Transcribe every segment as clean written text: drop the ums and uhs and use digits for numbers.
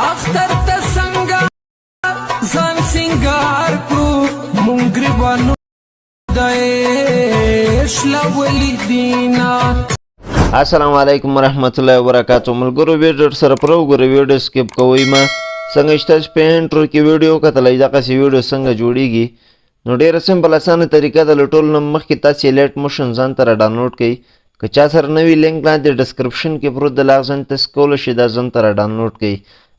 اختر ته څنګه ځان سنگار کړو، مونږ ګریوانو د شلولي دینا. السلام علیکم ورحمت الله وبرکاتو. ملګرو، ویډیو سره پر وګورئ، ویډیو سکیپ کوئ ما. څنګه چې تاسو په انټرو کې ویډیو کتلئ، دغسې ویډیو څنګه جوړیږي؟ نو ډېره simple، اسانه طریقه ده. له ټولو نه مخکې تاسې الایټ موشن ځان ته را ډاونلوډ کړئ. که چا سره نه وي، لینک لاندې description کې پروت دی، له هغه ځای تاسو کولی شئ دا ځان ته را ډاونلوډ کړئ.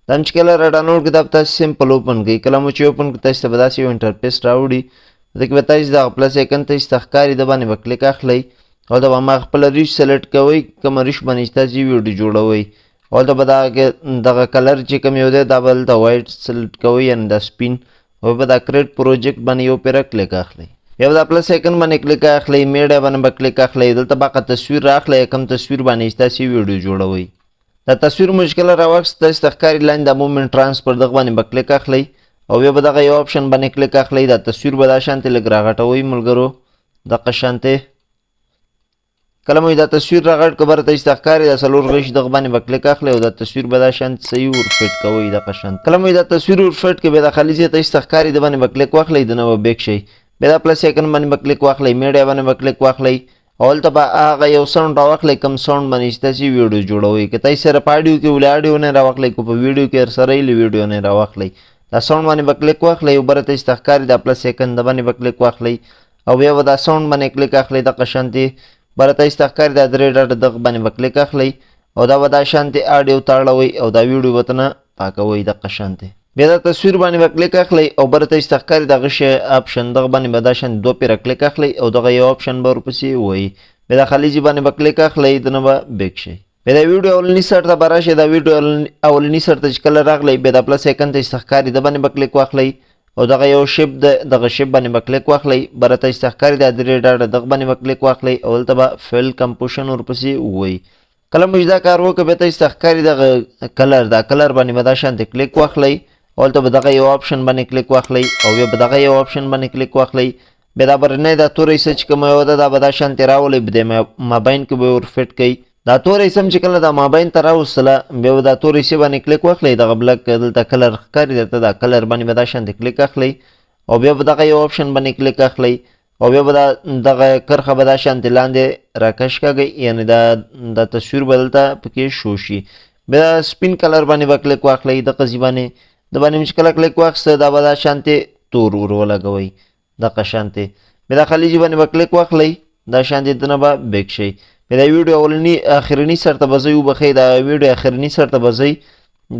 دا هم چې کله را ډاونلوډ کړئ، دا به تاسو simple open کړئ. کله مو چې open کړئ، تاسو ته به داسې یو interface راوړي. دې کې به تاسو دغه plus icon تاسو ته ښکاري، ده باندې به کلیک اخلئ او دا به ما خپله ریش select کوئ، کومه ریش باندې چې تاسو ویډیو جوړوئ، او هلته به دغه color چې کوم یو دی، دا به دلته white select کوئ، یعنې دا سپین، او به دا create project باندې یو پیره کلیک اخلئ. بیا به دا plus icon باندې کلیک اخلئ، media باندې به کلیک اخلئ، دلته به هغه تصویر راخلئ، کوم تصویر باندې چې تاسو ویډیو جوړوئ. دا تصویر مو چې کله راواخیست، تاسو ته ښکاري لاندې دا movement transfer، دغه باندې به کلیک اخلئ او بیا به دغه یو option باندې کلیک اخلئ. دا تصویر به دا شانتې لږ راغټوئ ملګرو، دغه شانتې. کله مو دا تصویر راغټ کړ، بره تاسو ته ښکاري دا څلور غشي، دغه باندې به کلیک اخلئ او دا تصویر به دا شان صحیح ور fit کوئ، دغه شان. کله مو دا تصویر ور fit کړئ، بیا دا خالي ځای تاسو ته ښکاري، د باندې به کلیک واخلئ، دنه به back شئ. بیا دا plus icon باندې به کلیک واخلئ، media باندې به کلیک واخلئ او هلته به هغه یو sound راواخلئ، کوم sound باندې چې تاسو ویډیو جوړوئ. که تاسو سره په audio کې ولې audio نه راواخلئ، که په ویډیو کې سره یې له ویډیو نه راواخلئ، دا sound باندې به کلیک واخلئ او بره تاسو ته ښکاري دا plus icon، د باندې به کلیک واخلئ او بیا به دا sound باندې کلیک اخلئ، دغه شانتې. بره تاسو ته ښکاري دا درې dot، دغه باندې به کلیک اخلئ او دا به دا شانتې audio ته اړوئ او دا ویډیو به ترنه پاکوئ، دغه شانتې. بیا دا تصویر باندې به کلیک اخلئ او بره تاسو ته ښکاري دغه شی option، دغه باندې به دا شان دوه پیره کلیک اخلئ او دغه یو option به ورپسې ووایي. بیا دا خالي ځای باندې به کلیک اخلئ، دنه به back شئ. بیا دا ویډیو اولني سر ته به راشئ. دا ویډیو اولني سر ته چې کله راغلئ، بیا دا plus icon تاسو ته ښکاري، ده باندې به کلیک واخلئ او دغه یو shape ده، دغه shape باندې به کلیک واخلئ. بره تاسو ته ښکاري دا درې dot، دغه باندې به کلیک واخلئ او دلته به fill composition ورپسې ووایي. کله مو چې دا کار وکړ، بیا تاسو ته ښکاري دغه color، دا color باندې به دا شانتې کلیک واخلئ او هلته به دغه یو option باندې کلیک واخلئ او بیا به دغه یو option باندې کلیک واخلئ. بیا دا برنۍ دا توری څه چې کومه یوه ده، دا به دا شانتې راولئ، په دې مابین کې به یې ور fit کړئ. دا توری سم چې کله دا مابین ته راوستله، بیا به دا توری څه باندې کلیک واخلئ، دغه black دلته color ښکاري درته، دا color باندې به دا شانتې کلیک اخلئ او بیا به دغه یو option باندې کلیک اخلئ او بیا به دا دغه کرښه به دا شانتې لاندې راکش کاږئ، یعنې دا تصویر به دلته پکې شو شي. بیا سپین color باندې به کلیک واخلئ، دغه ځای باندې د باندې چې کله کلیک واخیسته، دا به دا شانتې تور ور ولګوئ، دغه شانتې. بیا دا خالي ځای باندې به کلیک واخلئ، دا شانتې دنه به back شئ. بیا دا ویډیو اولني اخرني سر ته به ځئ، وبخښئ، دا ویډیو اخرني سر ته به ځئ،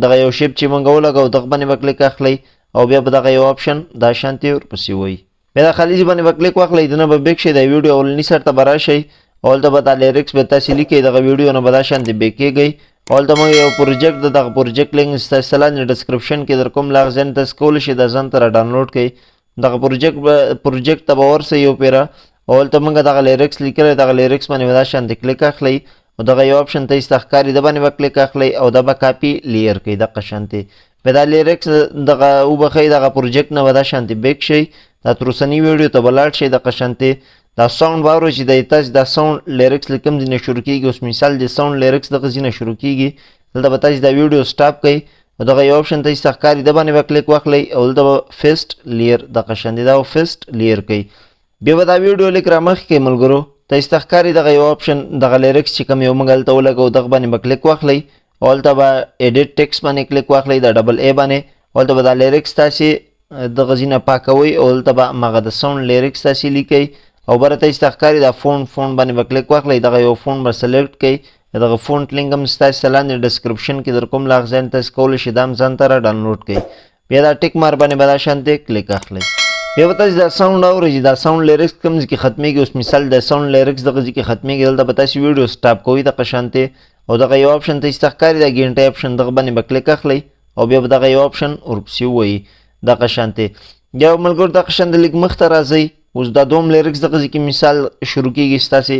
دغه یو shape چې مونږ ولګوو، دغه باندې به کلیک اخلئ او بیا به دغه یو option دا شانتې ورپسې وایي. بیا دا خالي ځای باندې به کلیک واخلئ، دنه به back شئ، دا ویډیو اولني سر ته به راشئ او هلته به دا lyrics به تاسې لیکئ، دغه ویډیو نه به دا شانتې back کېږئ او هلته موږ یو project د دغه project link ستاسو لاندې description کې در کوم، له هغه ځای نه تاسو کولی شئ دا ځان ته را ډاونلوډ کړئ. دغه project ته به ورسئ یو پیره او هلته موږ دغه lyrics لیکلی، دغه lyrics باندې به دا شانتې کلیک اخلئ او دغه یو option تاسو ته ښکاري، ده باندې به کلیک اخلئ او دا به copy layer کړئ، دغه شانتې. بیا دا lyrics دغه وبخښئ، دغه project نه به دا شانتې back شئ، دا تر اوسني ویډیو ته به لاړ شئ، دغه شانتې. دا sound به اورئ چې د تاسو دا sound lyrics له کوم ځای نه شروع کېږي. اوس مثال د sound lyrics دغه ځای نه شروع کېږي، دلته به تاسو دا ویډیو stop کړئ او دغه یو option تاسو ته ښکاري، ده باندې به کلیک واخلئ او دلته به paste layer، دغه شان دی، دا به paste layer کړئ. بیا به دا ویډیو لیک رامخکې کړئ ملګرو، تاسو ته ښکاري دغه یو option، دغه lyrics چې کوم یو موږ هلته ولګوو، دغه باندې به کلیک واخلئ او هلته به edit text باندې کلیک واخلئ، دا double A باندې، او هلته به دا lyrics تاسې دغه ځای نه پاکوئ او هلته به هماغه د sound lyrics تاسې لیکئ او بره تاسو ته ښکاري دا font، font باندې به کلیک واخلئ، دغه یو font به select کړئ. دغه font link هم ستاسو لاندې description کې در کوم، له هغه ځای نه تاسو کولی شئ دا هم ځان ته را ډاونلوډ کړئ. بیا دا tick mark باندې به دا شانتې کلیک اخلئ. بیا به تاسو دا sound اورئ چې دا sound lyrics کوم ځای کې ختمېږي. اوس مثال دا sound lyrics دغه ځای کې ختمېږي، دلته به تاسو ویډیو stop کوئ دغه شانتې او دغه یو option تاسو ته ښکاري دا ګینټه option، دغه باندې به کلیک اخلئ او بیا به دغه یو option ورپسې ووایي، دغه شانتې. بیا ملګرو دغه شانتې لږ مخته راځئ. اوس دا دوم lyrics دغه ځای کې مثال شروع کېږي ستاسې،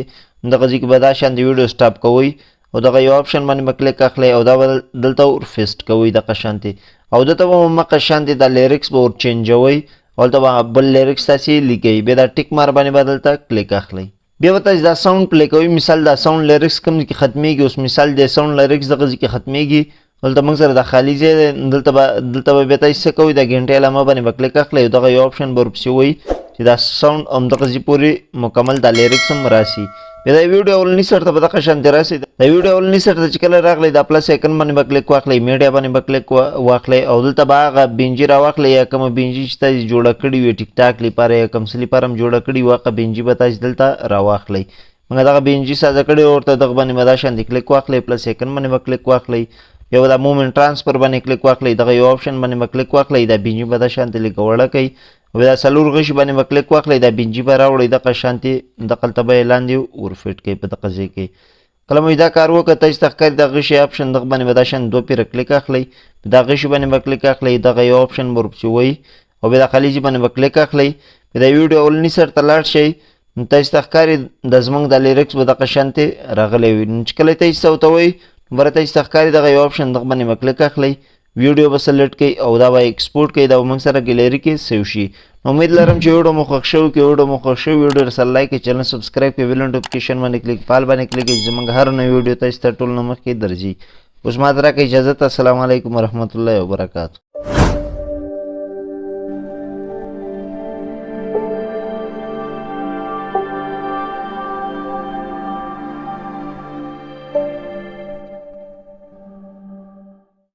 دغه ځای کې به دا شان د ویډیو stop کوئ او دغه یو option باندې به کلیک اخلئ او دا به دلته ور paste کوئ، دغه شانتې. او دلته به مخه شانتې دا lyrics به ور چینجوئ او دلته به بل lyrics تاسې لیکئ. بیا دا tick mark باندې به دلته کلیک اخلئ. بیا به تاسو دا sound play کوئ. مثال دا sound lyrics کوم ځای کې ختمېږي، اوس مثال د sound lyrics دغه ځای کې ختمېږي، دلته موږ سره د خالي ځای دی. دلته به بیا تاسو څه کوئ؟ د ګنټې علامه باندې به کلیک اخلئ او دغه یو آپشن به ورپسې وایي چې دا ساوند همدغه ځای پورې مکمل دا لیریکس هم راسي. بیا دا ویډیو اولني سر ته به دغه شانتې راسي. دا ویډیو اولني سر ته چې کله راغلی، دا پلس آیکن باندې به کلیک واخلئ، میډیا باندې به کلیک واخلئ او دلته به هغه بینجي راواخلئ یا کومه بینجي چې تاسو جوړه کړې وي، ټیک ټاک لپاره یا کوم څه لپاره هم جوړه کړې وي، هغه بینجي به تاسو دلته راواخلئ. موږ دغه بینجي ساده کړې، ورته دغه باندې به دا شانتې کلیک واخلئ، پلس آیکن باندې به کلیک واخلئ، بیا به دا موومنټ ترانسفر باندې کلیک واخلئ، دغه یو آپشن باندې به کلیک واخلئ، دا بینجي به دا شانتې لږه وړه کړئ. او دا څلور غشي باندې به کلیک واخلئ، دا بینجي به راوړئ، دغه شانتې دغلته به یې لاندې ورفټ کړئ په دغه ځای کې. کله مو دا کار وکړ، تاسو ته ښکاري د غشي آپشن، دغه باندې به دا شان دوه پیره کلیک اخلئ، دا غشي باندې به کلیک اخلئ، دغه یو آپشن به ورپسې وایي او بیا د خالي ځای باندې به کلیک اخلئ. بیا د ویډیو اولني سر ته لاړ شئ، نو تاسو ته ښکاري د زموږ د لیریکس به دغه شانتې راغلی وي. نو چې کله تاسو ته ورته وایي، بره تاسو ته ښکاري دغه یو آپشن، دغه باندې به کلیک اخلئ، ویډیو به سلیکټ کړئ او دا به ایکسپورټ کړئ، دا به موږ سره ګیلری کې سیو شي. نو امید لرم چې ویډیو مو خوښ شوی. که ویډیو مو خوښ شوی، ویډیو سره لایک کړئ، چینل سبسکرایب کړئ، بیل نوټیفیکیشن باندې کلیک، فعال باندې کلیک کړئ چې زموږ هر نوې ویډیو تاسو ته ټول نه مخکې درځي. اوس ما ته راکړئ اجازه. السلام علیکم ورحمت الله وبرکاتو.